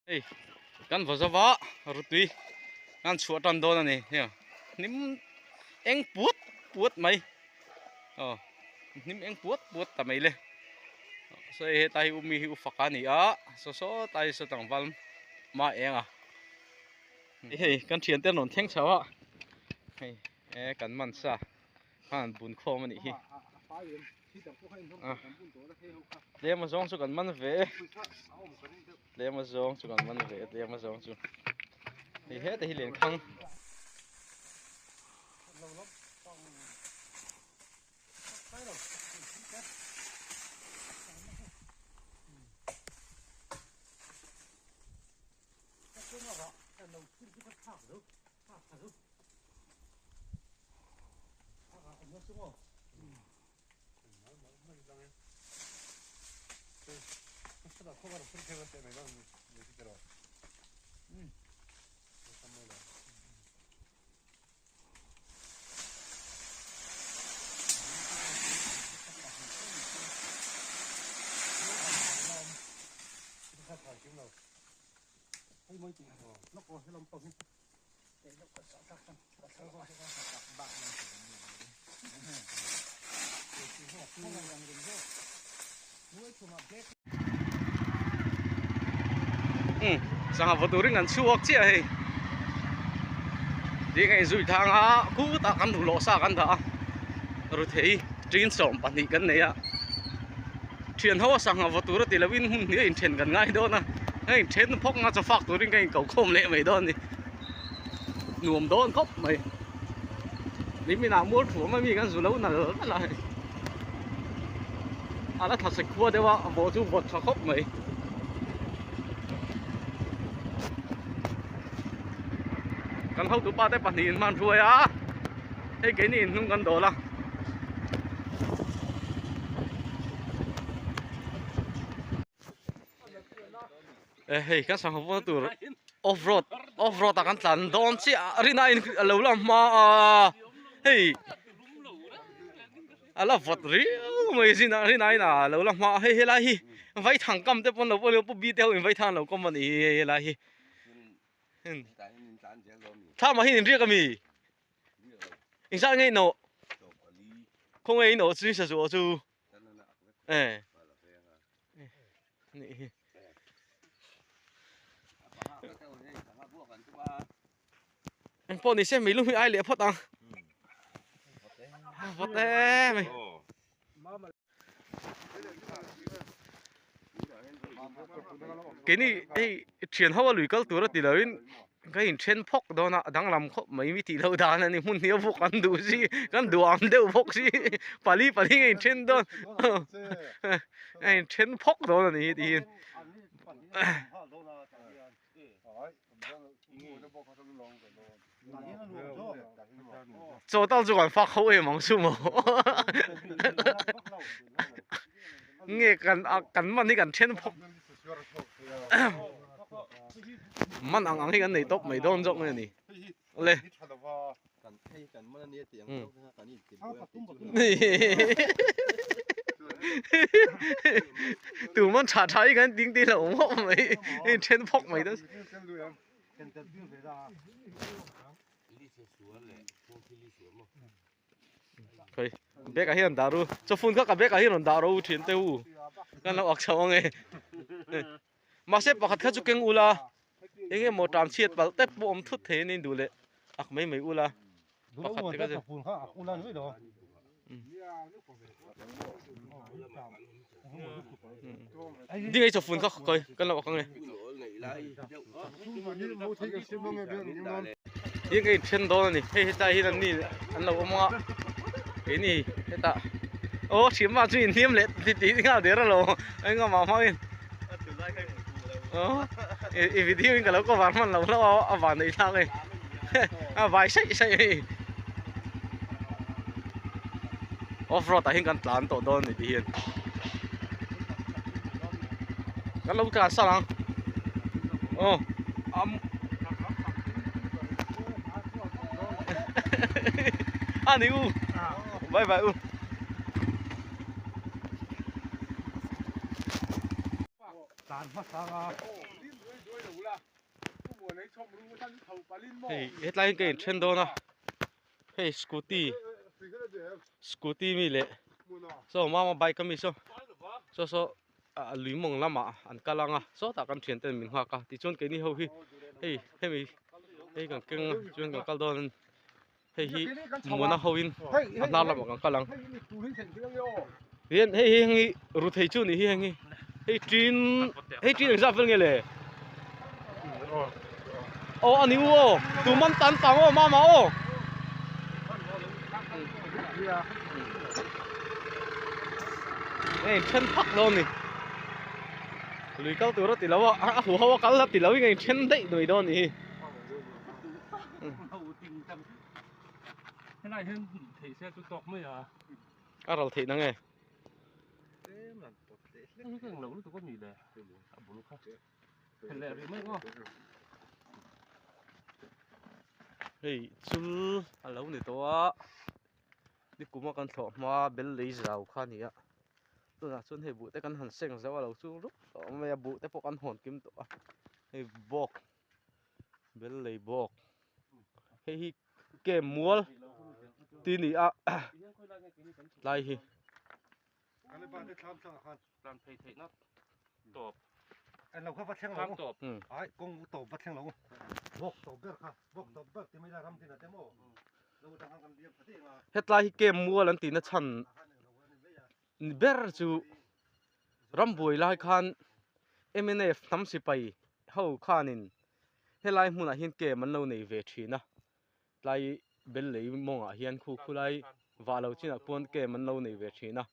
Hei kan vaw zova rutui kan chhuah tan dawn a ni hei hnim eng puat puat mai aw hnim eng puat puat ta mai le saw hei hetlai hi u mi hi u fak a ni a saw saw tlai hi saw tlangval hma eng a hei kan thian te an rawn thleng chho a hei e kan man sa khan an bun khawm a nih hi. Tlem a zawng chu kan man ve e tlem a zawng chu kan man ve e tlem a zawng chu hei heta hi lenkhang Sangha vaw turin an chhuak chiah hei ding a inzui thang a khutah kan duh lawh sa kan dah a ruthei tin 12 kan nei a thian ho a sangha vaw tur a ti lovin hmun hnih a inthen kan ngai dawn a a inthen phawk anga chawfak turin ka inko khawm leh mai dawn a ni. Nuam dawn khawp mai nimin ah mual thuam a mi kan zu lo nal nal a hei a la thla khua deuh a a bawh chu vawt tha khawp mai kan hotupa te pahnih in hmanhruai a hei keini in hnung kan dawl a. E hei kan sangha vawna tur off road off road ah kan tlan dawn chiah a rin aiin a lo la hma a hei a la vawt riau mai zin a rin aiin a lo la hma a hei helai hi vaithang kam te pawn lo pawh pu bi te ho in vaithang an lo kawm a ni hi hei helai hi thlam ah hian in riak ami engzat nge in awh khawnge in awh chu in sazu awh chu e Eng pawh ni se mei lung hi ai leh phawt ang vawt em mai keini hei thian ho a lui kal tur a ti lo in Ka inthen phawk dawn a, a danglam khawp mai mi tih loh dan a ni, hmun hniam bawk kan duh si, kan duham deuh bawk si, pali pali ka inthen dawn, ka inthen phawk dawn a ni hi tiin. Chaw tal chu kan fak ho em ang chu maw nge kan kan man hi kan then phawk. Man ang ang hi kan nei tawp mai dawn zawk mai a ni. Le. Tu man tha tha hi kan ding ti lo mawp mai. In then phawk mai dawn. Khoi bag ah hian dah ru chaw phone kha ka bag ah hian rawn dah ro thin teh u kan lo ak chho ang e mahse pakhat kha chu keng ula eng emaw tan chhiat palh tep pawh awm thut thei a ni duh leh ak mai mai ula pakhat te kha chu ding ei chaw phone kha khoi kan lo ak ang e. Hi ka inthen dawn a ni hei hetlai hian an ni an lo awm a keini hetah aw hriam ah chu inhniam leh ti ti nghal der alo eng amah hmangin aw i video in ka lo cover hman lo hlauh a a van neih thlak e a vai saih saih a hei off road ah hian kan tlan tawh dawn a ni ti hian kan lo tlan sang ang aw a ni u bye bye u Tlan hmasa a. Hei hetlai hian ka inthen dawn a hei scooty scooty mi leh saw mama bike ami saw saw saw ah lui mawng lamah an kal ang a sawtah kan thian ten min nghak a tichuan keini ho hi hei hemi hei kan keng a chuan kan kal dawn a ni hei hi muana ho in a hnar lamah kan kal ang hian hei hi heng hi ru thei chu nih hi heng hi hei tin hei tin engzat vel nge le aw a ni u aw tu man tan tang aw mama aw hei then phak dawn ni lui kal tur a ti lo a a hu ho a kal a ti lo in a inthen daih mai dawn nih hi. Helai hian thei se chu tawk mai a. A ral theih na nge? Heng hi ka englo lutuk a mi le a bul kha. Hel leh rih mai maw. Hei chul a lo ni tawh a nikuma kan thlawh hma bel lei zau kha a ni a tunah chuan hei buh te kan han seng zauh a lo chu rup tawh mai a buh te pawh kan hawn kim tawh a hei bawk bel lei bawk hei hi kem mual tih a ni a tlai hi. Hetlai hi kem mual an tihna chhan ni ber chu rambuai lai khan mnf hnam sipai ho khanin helai hmunah hian kem an lo nei ve thin a tlai bel lei mawngah hian khu khulai vah lo chinah khuan kem an lo nei ve thin a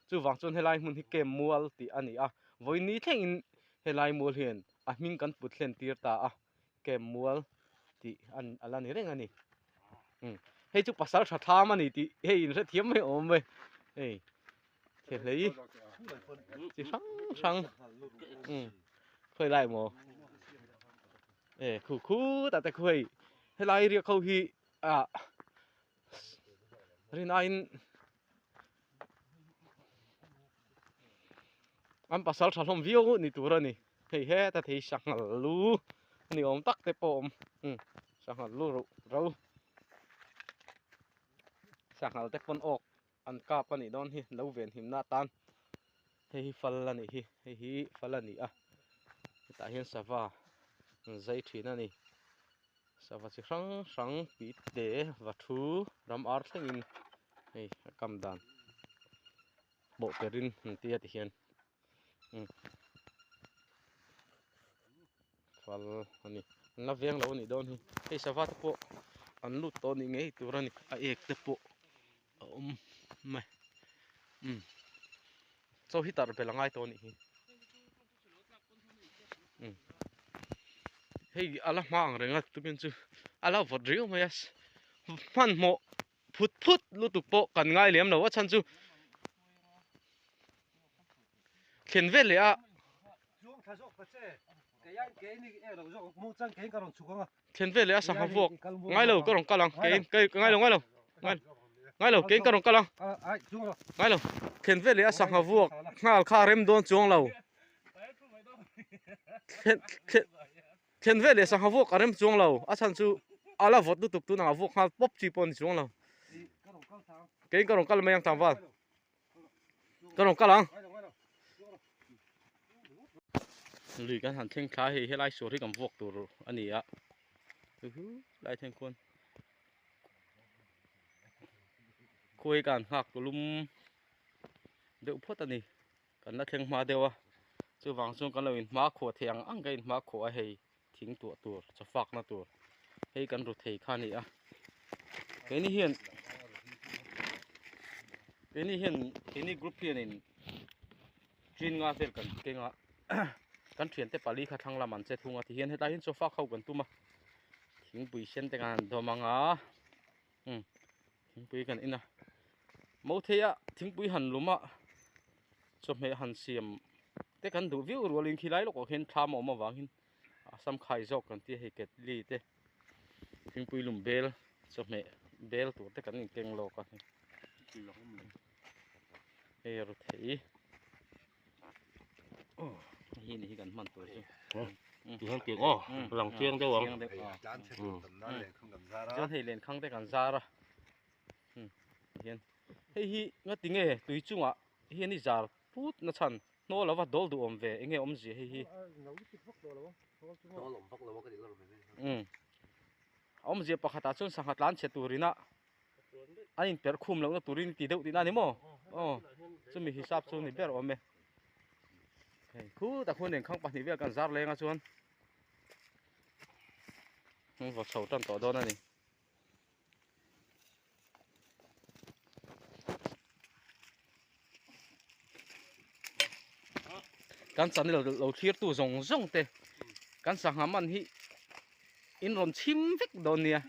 chuvang chuan helai hmun hi kem mual tih a ni a vawiin thlengin helai mual hian a hming kan put hlen tir ta a kem mual tih a la ni reng a ni. Hei chu pasal tha thlam a ni tih hei in hrethiam mai awm e hei thehlei chi hrang hrang khawi lai maw e khu khu tah te khu hei helai riak ho hi ah rin aiin an pasal tha hlawm viau ni tur a ni hei heta thei sanghal lu ni awm tak te pawh a awm sanghal lu ro ro sanghal te pawn awk an kap a nih dawn hi lo venhimna atan hei hi fal a nih hi hei hi fal a ni a hetah hian sava an zai thin a ni sava chi hrang hrang tih te va thu ram ar thlengin hei a kam dan bawh perin an tia ti hian fal a ni an la veng lo a nih dawn hi hei sava te pawh an lut tawh a nih ngei tur a ni a ek te pawh a awm mai umm chaw hi tarh belh a ngai tawh a nih hi umm hei a la hma ang reng a tukin chu a la vawt riau mai a hmanhmawh phut phut lutuk pawh kan ngai lem lo a chhan chu thlen vel leh a thlen vel leh a sangha vuak ngai lo ka rawn kal ang keiin ngai lo ngai lo ngai lo keiin ka rawn kal ang ngai lo thlen vel leh a sangha vuak nghal kha a rem dawn chuang lo thlen vel leh sangha vuak a rem chuang lo a chhan chu a la vawt lutuk tunah a vuak nghal pawp chi pawh a ni chuang lo keiin ka rawn kal mai ang tlangval. Ka rawn kal ang. Lui kan han thleng thla hei helai suar hi kan vuak tur a ni a. Uhu lai thleng khuan khuai kan nghak lum deuh phawt a ni. Kan la thleng hma deuh a. Chuvang chuan kan lo in hma khuah thei ang ang ka in hma khuah a hei thing tuah tur chawfak na tur hei kan ru thei kha a ni a keini hian keini hian keini group hianin chin nga vel kan keng a kan thiante pali kha thlang lam an che thung a tihian hetlai hian chawfak ho kan tum a thingpui sen te kan han dawm ang a umm thingpui kan in a maithei a thingpui han lum a chawhmeh han siam te kan duh viau rualin khilai lawkah khian thlam a awm avangin a sam khai zawk kan tia hei ketli te thingpui lum bel chawhmeh bel tur te kan inkeng lawk a hei a ru thei hei ni hi kan hman tur chu. Ti hian tiang aw lang chiang deuh ang. Chuan hei lenkhang te kan zar a hian hei hi nga tinge tui chungah hian i zar put na chhan hnawl lova dawl duh awm ve enge awmzia hei hi. Awmzia pakhatah chuan sangha tlan chhe turin a an inperh khum lohna turin ti deuh tihna a ni maw aw chumi hisap chu ni ber awm e hei khutah khuan engkhang pahnih vel kan zar leng a chuan an vaw chho tan tawh dawn a ni. Kan channel lo thlir tu zawng zawng te kan sangha man hi in rawn chhim vek dawn nia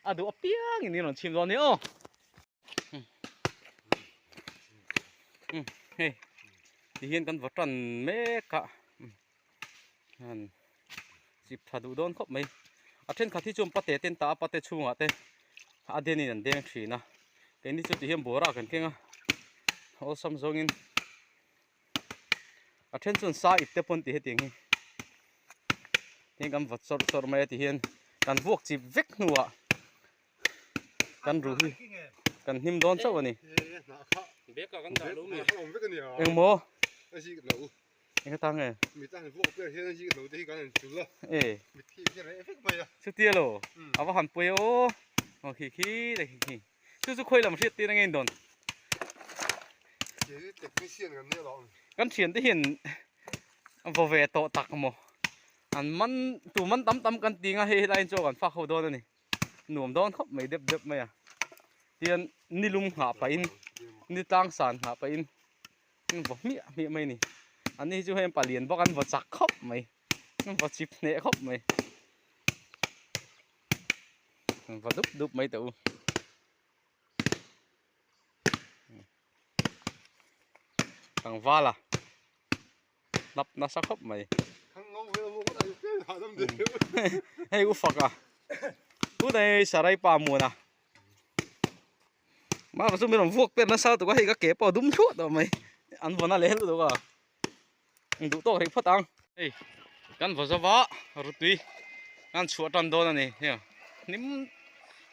a duh apiang in in rawn chhim dawn nia aw hei ti hian kan va tan mek a han chip tha duh dawn khawp mai a thenkhat hi chuan pate ten tah a pate chhungah te a den in an deng thin a keini chu ti hian bawra kan keng a awlsam zawngin a then chuan sa ip te pawn ti hetiang hi heng kan vawt sawrh sawrh mai a ti hian kan vuak chip vek hnuah kan ruh hi kan hnim dawn chauh a ni engmaw eng ata nge e chutia lo a va han pui aw aw khi khi te khi khi chu chu khawi lam hriat tir ange in dawn kan thian te hian vaw ve tawh tak maw an man tu man tam tam kan ti nga hei helai in chaw kan fak ho dawn a ni nuam dawn khawp mai dep dep mai a tian nilum nghah pahin ni tlang san nghah pahin an vaw hmiah hmiah mai a ni an ni hi chu hei an palian bawk a an vaw chak khawp mai an vaw chip hneh khawp mai an vaw dup dup mai teh u. Tlangval a hnap nasa khawp mai hei u fak a tunah hi sarai pa muan a mah chu min rawn vuak per nasa lutuk a hei ka ke pawh a dum thluah tawh mai an vawn a leh lutuk a duh tawk rih phawt ang hei kan vaw zo va rutui kan chhuah tan dawn a ni hei hnim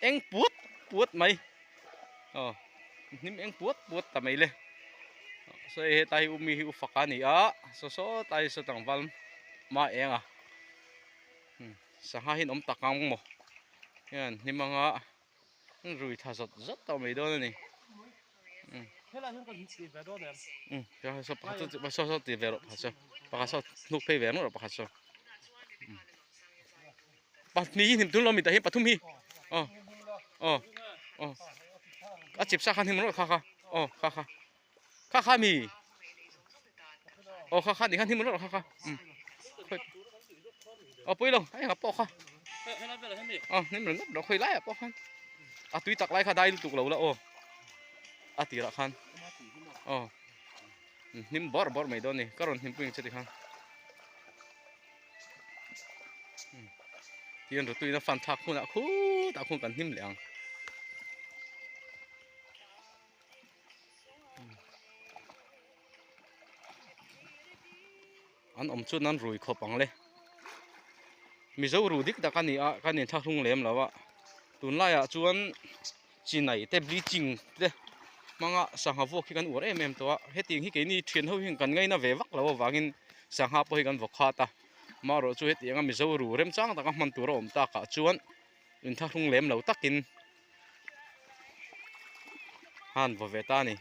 eng puat puat mai aw hnim eng puat puat ta mai le saw hei hetlai hi umi hi u fak a ni a saw saw tlai hi saw tlangval hma eng a sangha hi an awm tak ang maw hian hnim anga rui tha zawt zawt tawh mai dawn a ni. Helai hian kan ti ve dawn em? Um saw pakhat chu saw saw ti ve rawh pakhat saw pakhat saw hnuk phei ve rawh pakhat saw pahnih hi hnim tul lo mi tah hian pathum hi aw aw aw a chip sa kha hnim rawh kha kha aw kha kha kha kha mi aw kha kha ni kha hnim rawh kha kha um aw pui lo hei ha pawh kha aw hnim ringawt rawh khawi lai ah pawh khan a tui tak lai kha dai lutuk lo la aw a tirah khan aw hnim bawrh bawrh mai dawn a ni ka rawn hnimpui ang che tikhan tihian rutuina fan thlak hunah khutah khuan kan hnim leh ang. An awm chuan an rui khawp ang le. Mizo ru dik tak a ni a, kan inthlahrung lem lo a. Tunlaiah chuan chinai te bleaching te hmanga sangha vuak hi kan uar em em tawh a. Hetiang hi keini thian ho hian kan ngaina ve vak lo avangin sangha pawh hi kan vaw khat a. Amaherawhchu chu hetianga Mizo ru remchang taka hman tur a awm takah chuan inthlahrung lem lo takin han vaw ve ta a ni.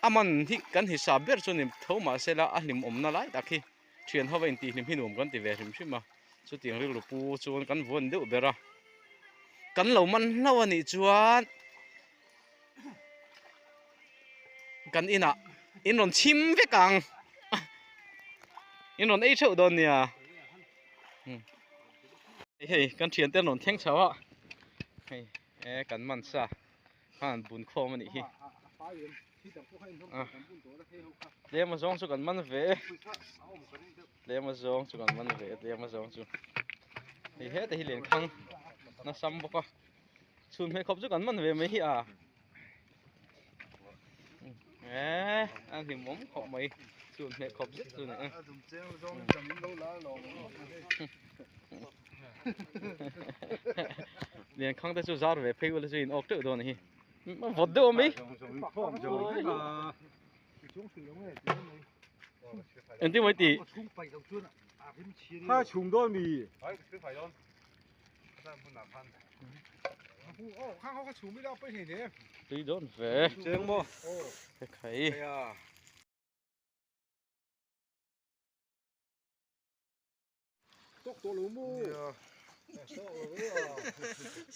A man hi kan hisap ber chu ni tho mahse la a hlim awmna lai tak hi thian ho a intih hlim hi nuam kan ti ve hrim hrim a chutiang rilru pu chuan kan vuan deuh ber a kan lo man hlauh a nih chuan kan inah in rawn chhim vek ang in rawn ei theuh dawn nia hei kan thiante an rawn thleng chho a hei e kan man sa. khan bun khawm a nih hi tlem a zawng chu kan man ve e tlem a zawng chu kan man ve e tlem a zawng chu hei heta hi lenkhang nasam bawk a chhun hmeh khawp chu kan man ve mai hi a e a hlimawm khawp mai. Chhun hmeh khawp zet chu ni e. Lian khang te chu zar ve phei ula chu in awk teuh dawn a hi. A vawt deuh a mai. Engtin mai tih? Kha chhung dawn mi. Tui dawn ve. Cheng maw? Khai.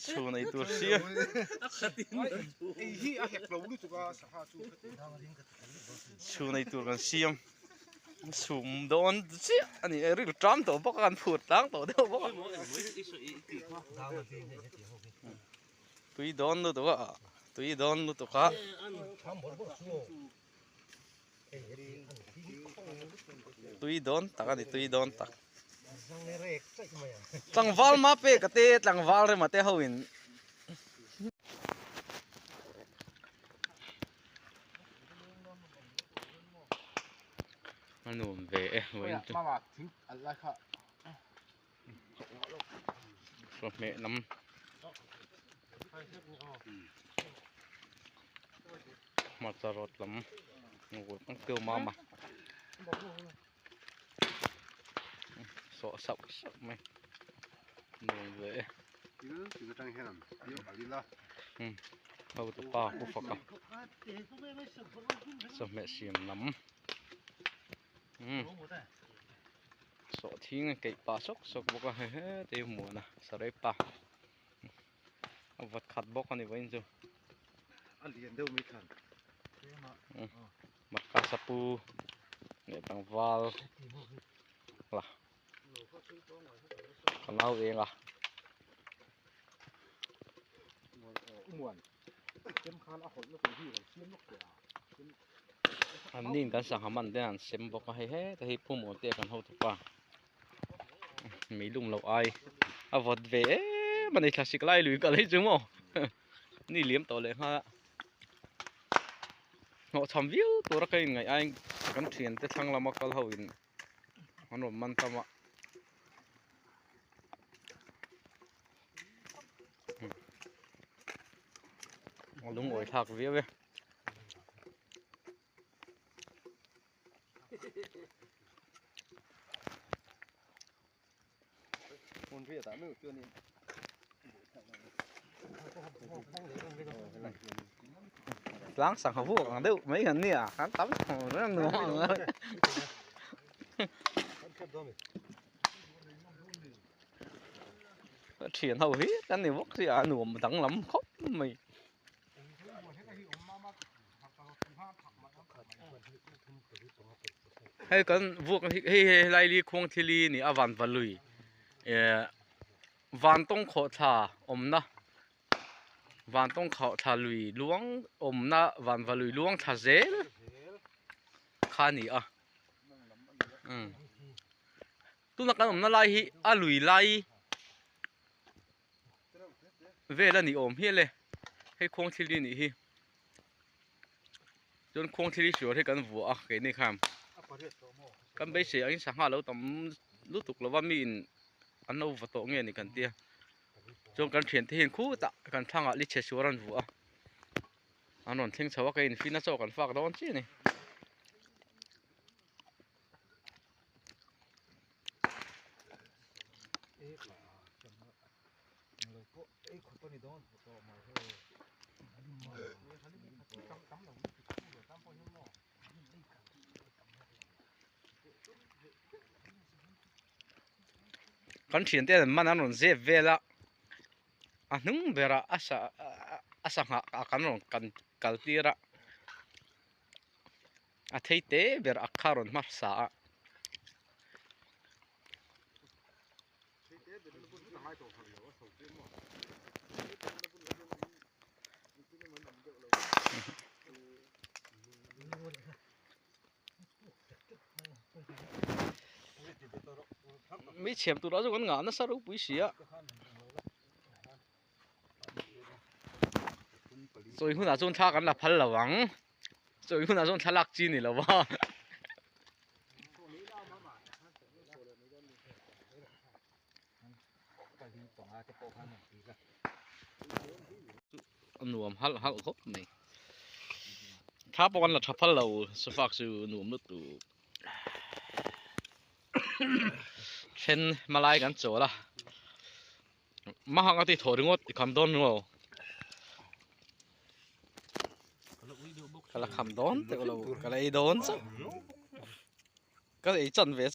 Chhun ei tur sia. Chhun ei tur kan siam. Chhum dawn chiah a ni e ril ṭam tawh bawk a kan phut tlang tawh deuh bawk a. Tui dawn lutuk a tui dawn lutuk a. Tui dawn tak a ni tui dawn tak. Tlangval ma pek a te tlangval rema te ho in. A nuam ve e vawiin chu. Chawhmeh lam hmarcha rawt lam ang keu mam a sawh sauh sauh mai nuam ve e hotupa pu faka chawhmeh siam lam. Sawh thing a keih pah sawk sawk bawk a hehe te hi muan a sarei pa a vawt khat bawk a ni vawiin chu a lian deuh mai khan marka sapu leh tlangval la ka nau eng a. An nin kan sangha man te an sem bawk a hei heta hi pu mawn te kan hotu pa mei lum loh ai a vawt ve em a ni thlasik lai lui kal hi chu maw ni liam tawh leh nghal a hnawhchham viau tura ka inngaih aiin kan thiante thlang lama kal ho in an rawn man tam a. A lungawi thlak viau e. Tlang sangha vuak ang deuh mai kan nia kan tam reng nuam ang a. Thian ho hi kan ni bawk sia a nuam danglam khawp mai. Hei kan vuak hi hei hei helai li khuang thil hi ni a van va lui eh van tawng khawh thla awmna van tawng khawh thla lui luang awmna van va lui luang thla zel kha a ni a umm tuna kan awmna lai hi a lui lai. Vel a ni awm hial e hei khuang thil hi nih hi chuan khuang thil hi suar hi kan vuah a keini khan kan beisei angin sangha lo tam lutuk lova mi in an lo va tawh nge ni kan tia chuan kan thiante hian khutah kan thlangah li chhe suar an vuah a an rawn thleng chho a ka infin a chaw kan fak dawn chiah a ni. Kan thiante an man an rawn zep vel a a hnung berah a sa a sangha kan rawn kan kal tir a. A thei te ber a kha rawn hmasa a. Mi chhiam turah chu kan ngah nasa ropui si a. Chawi hunah chuan thla kan la phal lo ang. Chawi hunah chuan thlalak chi ni lo va. A nuam halh halh khawp mai. Thla pawh kan la tha phal lo safak chu nuam lutuk. Then hmalai kan chawl a. Mahang a ti thaw ringawt i kham dawn ringawt lo. Ka la kham dawn teuh lo ka la ei dawn chauh. Ka ei chan ve.